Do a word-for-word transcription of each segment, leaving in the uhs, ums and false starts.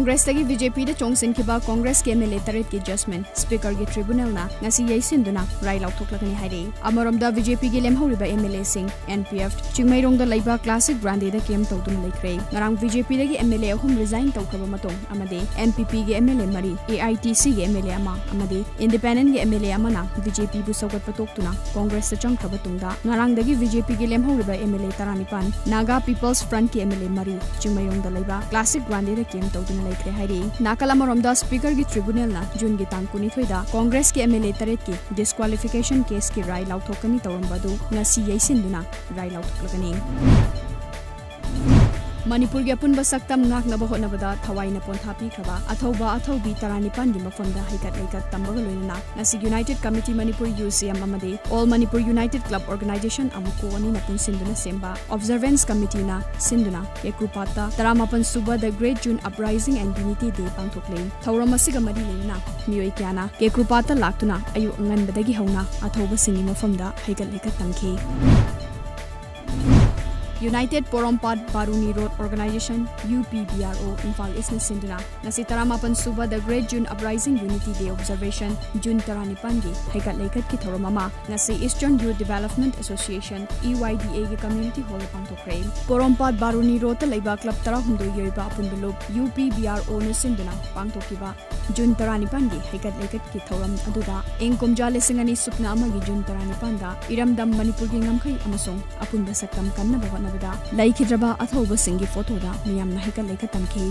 ꯀꯣꯡꯒ꯭ꯔꯦꯁꯇꯒꯤ B J ꯄꯤꯗ ꯆꯣꯡꯁꯤꯟꯈꯤꯕ ꯀꯣꯡꯒ꯭ꯔꯦꯁꯀꯤ M L ꯑꯦ ꯇꯔꯦꯠꯀꯤ ꯖꯖꯃꯦꯟ ꯁ꯭ꯄꯤꯀꯔꯒꯤ ꯇ꯭ꯔꯤꯕꯨꯅꯦꯜꯅ ꯉꯁꯤ ꯌꯩꯁꯤꯟꯗꯨꯅ ꯔꯥꯏ ꯂꯥꯎꯊꯣꯛꯂꯒꯅꯤ ꯍꯥꯏꯔꯤ꯫ ꯑꯃꯔꯣꯝꯗ, ꯕꯤ ꯖꯦ ꯄꯤꯒꯤ ꯂꯦꯝꯍꯧꯔꯤꯕ ꯑꯦꯝ ꯑꯦꯜ ꯑꯦꯁꯤꯡ ꯑꯦꯟ ꯄꯤ ꯑꯦꯐ ꯆꯤꯡꯃꯩꯔꯣꯡꯗ ꯂꯩꯕ ꯀ꯭ꯂꯥꯁꯤꯛ ꯒ꯭ꯔꯥꯟꯗꯦꯗ ꯀꯦꯝ ꯇꯧꯗꯨꯅ ꯂꯩꯈ꯭ꯔꯦ꯫ ꯉꯔꯥꯡ ꯕꯤ ꯖꯦ ꯄꯤꯗꯒꯤ ꯑꯦꯝ ꯑꯦꯜ ꯑꯦ ꯑꯍꯨꯝ ꯔꯤꯖꯥꯏꯟ ꯇꯧꯈ꯭ꯔꯕ ꯃꯇꯨꯡ ꯑꯃꯗꯤ ꯑꯦꯟ ꯄꯤ ꯄꯤꯒꯤ ꯑꯦꯝ ꯑꯦꯜ ꯑꯦ ꯃꯔꯤ, ꯑꯦ ꯑꯥꯏ ꯇꯤ ꯁꯤꯒꯤ ꯑꯦꯝ ꯑꯦꯜ ꯑꯦ ꯑꯃ ꯑꯃꯗꯤ ꯏꯟꯗꯤꯄꯦꯟꯗꯦꯟꯠꯒꯤ ꯑꯦꯝ ꯑꯦꯜ ꯑꯦ ꯑꯃꯅ ꯕꯤ ꯖꯦ ꯄꯤꯕꯨ ꯁꯧꯒꯠꯄ ꯇꯣꯛꯇꯨꯅ ꯀꯣꯡꯒ꯭ꯔꯦꯁꯇ ꯆꯪꯈ꯭ꯔꯕ ꯇꯨꯡꯗ, ꯉꯔꯥꯡꯗꯒꯤ ꯕꯤ ꯖꯦ ꯄꯤꯒꯤ ꯂꯦꯝꯍꯧꯔꯤꯕ ꯑꯦꯝ ꯑꯦꯜ ꯑꯦ ꯇꯔꯥꯅꯤꯄꯥꯟ, ꯅꯥꯒꯥ ꯄꯤꯄꯜꯁ ꯐ꯭ꯔꯟꯠꯀꯤ ꯑꯦꯝ ꯑꯦꯜ ꯑꯦ ꯃꯔꯤ, ꯆꯤꯡꯃꯩꯔꯣꯡꯗ ꯂꯩꯕ ꯀ꯭ꯂꯥꯁꯤꯛ ꯒ꯭ꯔꯥꯟꯗꯦꯗ ꯀꯦꯝ ꯇꯧꯗꯨꯅ ꯂꯩꯈ꯭ꯔꯦ ꯍꯥꯏꯔꯤ꯫ ꯅꯥꯀꯜ ꯑꯃꯔꯣꯝꯗ, ꯁ꯭ꯄꯤꯀꯔꯒꯤ ꯇ꯭ꯔꯤꯕꯨꯅꯦꯜꯅ ꯖꯨꯟꯒꯤ ꯇꯥꯡ ꯀꯨꯟꯅꯤꯊꯣꯏꯗ ꯀꯣꯡꯒ꯭ꯔꯦꯁꯀꯤ ꯑꯦꯝ ꯑꯦꯜ ꯑꯦ ꯇꯔꯦꯠꯀꯤ ꯗꯤꯁꯀ꯭ꯋꯥꯂꯤꯐꯤꯀꯦꯁꯟ ꯀꯦꯁꯀꯤ ꯔꯥꯏ ꯂꯥꯎꯊꯣꯛꯀꯅꯤ ꯇꯧꯔꯝꯕ ꯑꯗꯨ ꯉꯁꯤ ꯌꯩꯁꯤꯟꯗꯨꯅ ꯔꯥꯏ ꯂꯥꯎꯊꯣꯛꯂꯒꯅꯤ꯫ ꯃꯅꯤꯄꯨꯔꯒꯤ ꯑꯄꯨꯟꯕ ꯁꯛꯇꯝ ꯉꯥꯛꯅꯕ ꯍꯣꯠꯅꯕꯗ ꯊꯋꯥꯏꯅ ꯄꯣꯟꯊꯥ ꯄꯤꯈ꯭ꯔꯕ ꯑꯊꯧꯕ ꯑꯊꯧꯕꯤ ꯇꯔꯥꯅꯤꯄꯥꯟꯒꯤ ꯃꯐꯝꯗ ꯍꯩꯀꯠ ꯂꯩꯀꯠ ꯇꯝꯕꯒ ꯂꯣꯏꯅꯅ ꯉꯁꯤ united committee Manipur, U C M, ꯑꯃꯗꯤ all Manipur united club organisation, ꯑꯃꯨꯀꯣ, ꯑꯅꯤꯅ ꯄꯨꯟꯁꯤꯟꯗꯨꯅ ꯁꯦꯝꯕ ꯑꯣꯕꯖꯔꯚꯦꯟꯁ ꯀꯃꯤꯇꯤꯅ ꯁꯤꯟꯗꯨꯅ ꯀꯦꯀ꯭ꯔꯨꯄꯥꯠꯇ ꯇꯔꯥꯃꯥꯄꯟ ꯁꯨꯕ The Great June Uprising and Unity Day ꯄꯥꯡꯊꯣꯛꯂꯦ꯫ ꯊꯧꯔꯝ ꯑꯁꯤꯒ ꯃꯔꯤ ꯂꯩꯅꯅ ꯃꯤꯑꯣꯏ ꯀꯌꯥꯅ ꯀꯦꯀ꯭ꯔꯨꯄꯥꯠꯇ ꯂꯥꯛꯇꯨꯅ ꯑꯌꯨꯛ ꯑꯉꯟꯕꯗꯒꯤ ꯍꯧꯅ ꯑꯊꯧꯕꯁꯤꯡꯒꯤ ꯃꯐꯝꯗ ꯍꯩꯀꯠ ꯂꯩꯀꯠ ꯇꯝꯈꯤ꯫ United Porompat Baruni road organisation, U P B R O, Imphal ꯏꯁꯅ ꯁꯤꯟꯗꯨꯅ ꯉꯁꯤ ꯇꯔꯥꯃꯥꯄꯟ ꯁꯨꯕ The Great June Uprising Unity Day Observation, June ꯇꯔꯥꯅꯤꯄꯥꯟꯒꯤ ꯍꯩꯀꯠ ꯂꯩꯀꯠꯀꯤ ꯊꯧꯔꯝ ꯑꯃ ꯉꯁꯤ Eastern Youth Development Association, E Y D ꯑꯦꯒꯤ ꯀꯝꯃ꯭ꯌꯨꯅꯤꯇꯤ ꯍꯣꯜꯗ ꯄꯥꯡꯊꯣꯛꯈ꯭ꯔꯦ꯫ ꯄꯣꯔꯣꯝꯄꯥꯠ ꯕꯥꯔꯨꯅꯤ ꯔꯣꯗꯇ ꯂꯩꯕ ꯀ꯭ꯂꯕ ꯇꯔꯥꯍꯨꯝꯗꯣꯏꯒꯤ ꯑꯣꯏꯕ ꯑꯄꯨꯟꯕ ꯂꯨꯞ, ꯌꯨ ꯄꯤ ꯕꯤ ꯑꯥꯔ ꯑꯣꯅ ꯁꯤꯟꯗꯨꯅ ꯄꯥꯡꯊꯣꯛꯈꯤꯕ ꯖꯨꯟ ꯇꯔꯥꯅꯤꯄꯥꯟꯒꯤ ꯍꯩꯀꯠ ꯂꯩꯀꯠꯀꯤ ꯊꯧꯔꯝ ꯑꯗꯨꯗ ꯏꯪ ꯀꯨꯝꯖꯥ ꯂꯤꯁꯤꯡ ꯑꯅꯤ ꯁꯨꯞꯅ ꯑꯃꯒꯤ ꯖꯨꯟ ꯇꯔꯥꯅꯤꯄꯥꯟꯗ ꯏꯔꯝꯗꯝ ꯃꯅꯤꯄꯨꯔꯒꯤ ꯉꯝꯈꯩ ꯑꯃꯁꯨꯡ ꯑꯄꯨꯟꯕ ꯁꯛꯇꯝ ꯀꯟꯅꯕ ꯍꯣꯠꯅꯕꯗ ꯂꯩꯈꯤꯗ꯭ꯔꯕ ꯑꯊꯧꯕꯁꯤꯡꯒꯤ ꯐꯣꯇꯣꯗ ꯃꯤꯌꯥꯝꯅ ꯍꯩꯀꯠ ꯂꯩꯀꯠ ꯇꯝꯈꯤ꯫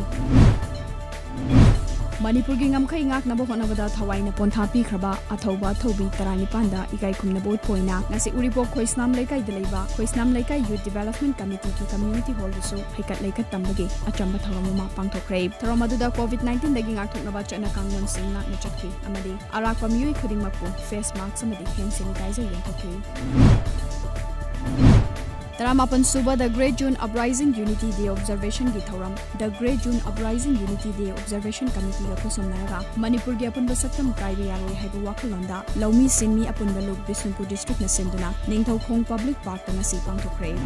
ꯃꯅꯤꯄꯨꯔꯒꯤ ꯉꯝꯈꯩ ꯉꯥꯛꯅꯕ ꯍꯣꯠꯅꯕꯗ ꯊꯋꯥꯏꯅ ꯄꯣꯟꯊꯥ ꯄꯤꯈ꯭ꯔꯕ ꯑꯊꯧꯕ ꯑꯊꯧꯕꯤ ꯇꯔꯥꯅꯤꯄꯥꯟꯗ ꯏꯀꯥꯏ ꯈꯨꯝꯅꯕ ꯎꯠꯄ ꯑꯣꯏꯅ ꯉꯁꯤ ꯎꯔꯤꯄꯣꯛ ꯈꯣꯏꯁꯅꯥꯝ ꯂꯩꯀꯥꯏꯗ ꯂꯩꯕ ꯈꯣꯏꯁꯅꯥꯝ ꯂꯩꯀꯥꯏ ꯌꯨꯠ ꯗꯤꯚꯦꯂꯞꯃꯦꯟꯠ ꯀꯃꯤꯇꯤꯒꯤ ꯀꯝꯃ꯭ꯌꯨꯅꯤꯇꯤ ꯍꯣꯜꯗꯁꯨ ꯍꯩꯀꯠ ꯂꯩꯀꯠ ꯇꯝꯕꯒꯤ ꯑꯆꯝꯕ ꯊꯧꯔꯝ ꯑꯃ ꯄꯥꯡꯊꯣꯛꯈ꯭ꯔꯦ꯫ ꯊꯧꯔꯝ ꯑꯗꯨꯗ ꯀꯣꯚꯤꯗ ꯅꯥꯏꯟꯇꯤꯟꯗꯒꯤ ꯉꯥꯛꯊꯣꯛꯅꯕ ꯆꯠꯅ ꯀꯥꯡꯂꯣꯟꯁꯤꯡ ꯉꯥꯛꯅ ꯆꯠꯈꯤ ꯑꯃꯗꯤ ꯑꯔꯥꯛꯄ ꯃꯤꯑꯣꯏ ꯈꯨꯗꯤꯡꯃꯛꯄꯨ ꯐꯦꯁ ꯃꯥꯁꯛ ꯑꯃꯗꯤ ꯍꯦꯟ ꯁꯦꯅꯤꯇꯥꯏꯖꯔ ꯌꯦꯟꯊꯣꯛꯈꯤ꯫ ꯇꯔꯥꯃꯥꯄꯟ ꯁꯨꯕ The Great June Uprising Unity Day Observation ꯒꯤ ꯊꯧꯔꯝ The Great June Uprising Unity Day Observation Committee ꯒ ꯈꯨꯠꯁꯝꯅꯔꯒ ꯃꯅꯤꯄꯨꯔꯒꯤ ꯑꯄꯨꯟꯕ ꯁꯛꯇꯝ ꯀꯥꯏꯕ ꯌꯥꯔꯣꯏ ꯍꯥꯏꯕ ꯋꯥꯈꯜꯂꯣꯟꯗ ꯂꯧꯃꯤ ꯁꯤꯟꯃꯤ ꯑꯄꯨꯟꯕ ꯂꯨꯞ ꯕꯤꯁꯅꯨꯄꯨꯔ ꯗꯤꯁꯇ꯭ꯔꯤꯛꯅ ꯁꯤꯟꯗꯨꯅ ꯅꯤꯡꯊꯧꯈꯣꯡ ꯄꯕ꯭ꯂꯤꯛ ꯄꯥꯔꯛꯇ ꯉꯁꯤ ꯄꯥꯡꯊꯣꯛꯈ꯭ꯔꯦ꯫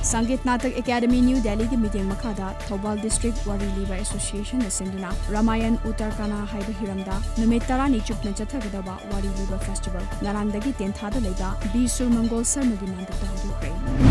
ꯁꯪꯒꯤꯠ ꯅꯥꯇꯛ ꯑꯦꯀꯥꯗꯃꯤ ꯅ꯭ꯌꯨ ꯗꯦꯜꯂꯤꯒꯤ ꯃꯤꯠꯌꯦꯡ ꯃꯈꯥꯗ ꯊꯧꯕꯥꯜ ꯗꯤꯁꯇ꯭ꯔꯤꯛ ꯋꯥꯔꯤ ꯂꯤꯕ ꯑꯦꯁꯣꯁꯤꯌꯦꯁꯟꯅ ꯁꯤꯟꯗꯨꯅ ꯔꯥꯃꯥꯌꯟ ꯎꯠꯇꯔꯀꯥꯅꯥ ꯍꯥꯏꯕ ꯍꯤꯔꯝꯗ ꯅꯨꯃꯤꯠ ꯇꯔꯥꯅꯤ ꯆꯨꯞꯅ ꯆꯠꯊꯒꯗꯕ ꯋꯥꯔꯤ ꯂꯤꯕ ꯐꯦꯁꯇꯤꯚꯦꯜ ꯉꯔꯥꯡꯗꯒꯤ ꯇꯦꯟꯊꯥꯗ ꯂꯩꯕ ꯕꯤ ꯁꯨꯔꯃꯪꯒꯣꯜ ꯁꯔꯃꯒꯤ ꯃꯟꯗꯞꯇ ꯍꯧꯗꯣꯛꯈ꯭ꯔꯦ꯫